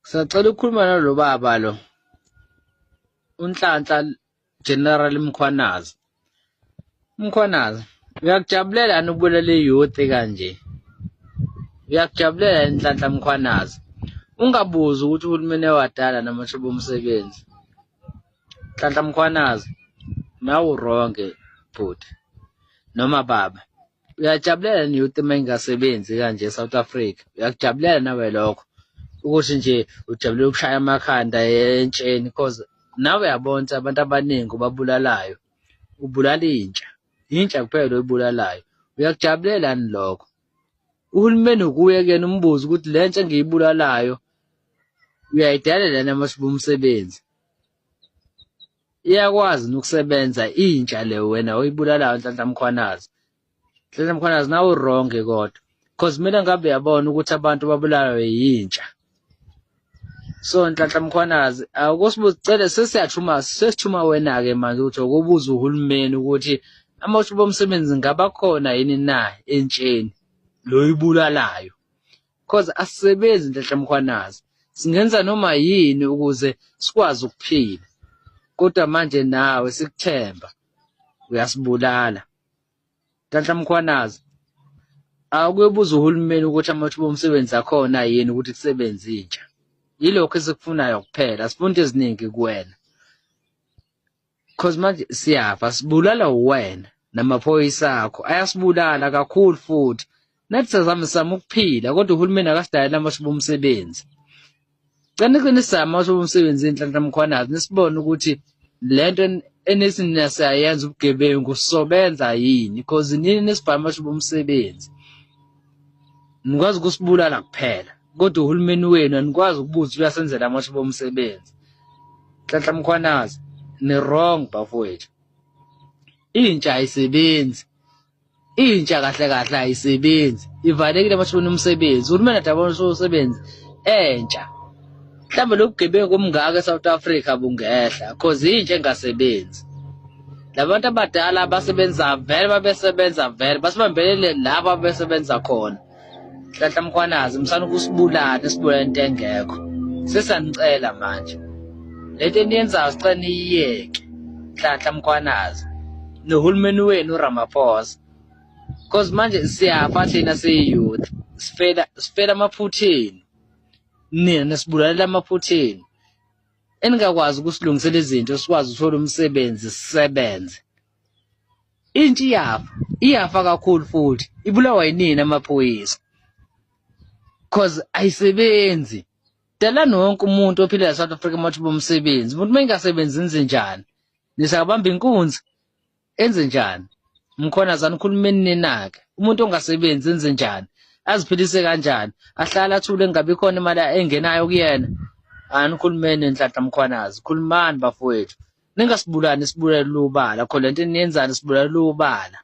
Sacela ukukhuluma nalo baba lo. UNhlanhla General Mkhwanazi. Mkhwanazi, uyakujabulela yini ukubulala i-youth kanje? Uyakujabulela yini Nhlanhla Mkhwanazi? Ungabuzi ukuthi uhulumeni ewadala namathuba omsebenzi. Nhlanhla Mkhwanazi, nawe u-wrong bhuti noma baba. Uyajabulela ne-youth uma ingasebenzi kanje e-South Africa? Uyakujabulela nawe lokho? Ukuthi nje ujabulela ukushaya amakhanda entsheni cause nawe uyabona ukuthi abantu abaningi obabulalayo, ubulala intsha, intsha kuphela oyibulalayo. Uyakujabulela yini lokho? Uhulumeni ukuye kuyena umbuze ukuthi le ntsha engiyibulalayo uyayidalela yini amathuba omsebenzi? Iyakwazi nokusebenza intsha le wena oyibulalayo Nhlanhla Mkhwanazi. Nhlanhla Mkhwanazi nawe u-wrong kodwa. Cause kumele ngabe uyabona ukuthi abantu babulawe yintsha. So Nhlanhla Mkhwanazi akusibuze cele sesiyathuma sesithuma wena-ke manje ukuthi ukubuza uhulumeni ukuthi amathuba omsebenzi ngaba khona yini na entsheni lo ibulalayo. Cause asisebenzi Nhlanhla Mkhwanazi. Singenza noma yini ukuze sikwazi ukuphila. Kodwa manje nawe sikuthemba uyasibulala. Nhlanhla Mkhwanazi, akuyobuza uhulumeni ukuthi amathuba omsebenzi akhona yini ukuthi kusebenze intsha. Yilokho esikufunayo kuphela, asifuni into eziningi kuwena. Cause manje siyafa sibulala uwena namaphoyisa akho ayasibulala kakhulu futhi. Nathi sazama sizama ukuphila kodwa uhulumeni akasidaleli amathuba omsebenzi. Cela niqinise amathuba omsebenzi Nhlanhla Mkhwanazi nisibone ukuthi lento enithi nina siyayenza ubugebengu sizobenza yini cause nini nisibhala amathuba omsebenzi. Nikwazi ukusibulala kuphela kodwa uhulumeni wenu anikwazi ukubuza ukuthi uyasenzela amathuba omsebenzi. Nhlanhla Mkhwanazi ni wrong bafowethu. Intsha ayisebenzi. Intsha kahle kahle ayisebenzi. Ivalekile amathuba omsebenzi. Uhulumeni adabona umsebenzi entsha. Mhlawumbe lobu bugebengu obungaka eSouth Africa bungehla cause intsha engasebenzi. Labantu abadala abasebenza vele babesebenza vele basibambelele laba abesebenza khona. Nhlanhla Mkhwanazi msana ukusibulala sibulala into engekho. Sesanicela manje. Lento eniyenzayo sicela niyiyeke. Nhlanhla Mkhwanazi nohulumeni wenu uRamaphosa. Cause manje siyafa thina siyi-youth. Sifela sifela amaphutheni. Nina nisibulalela amaphutheni. Eningakwazi ukusilungisela izinto sikwazi ukuthola umsebenzi sisebenze. Intsha iyafa, iyafa kakhulu futhi ibulawa yinini amaphoyisa. Cause ayisebenzi. Dalani wonke umuntu ophila e-South Africa amathuba omsebenzi. Umuntu uma engasebenzi enze njani? Nisakabamba inkunzi enze njani? Mkhwanazi anikhulumeni ninake. Umuntu ongasebenzi enze njani? Aziphilise kanjani? Ahlale athule kungabi khona imali engenayo kuyena. Anikhulumeni Nhlanhla Mkhwanazi. Khulumani bafowethu. Ningasibulali nisibulale lubala. Kho lento eniyenzayo nisibulale lubala.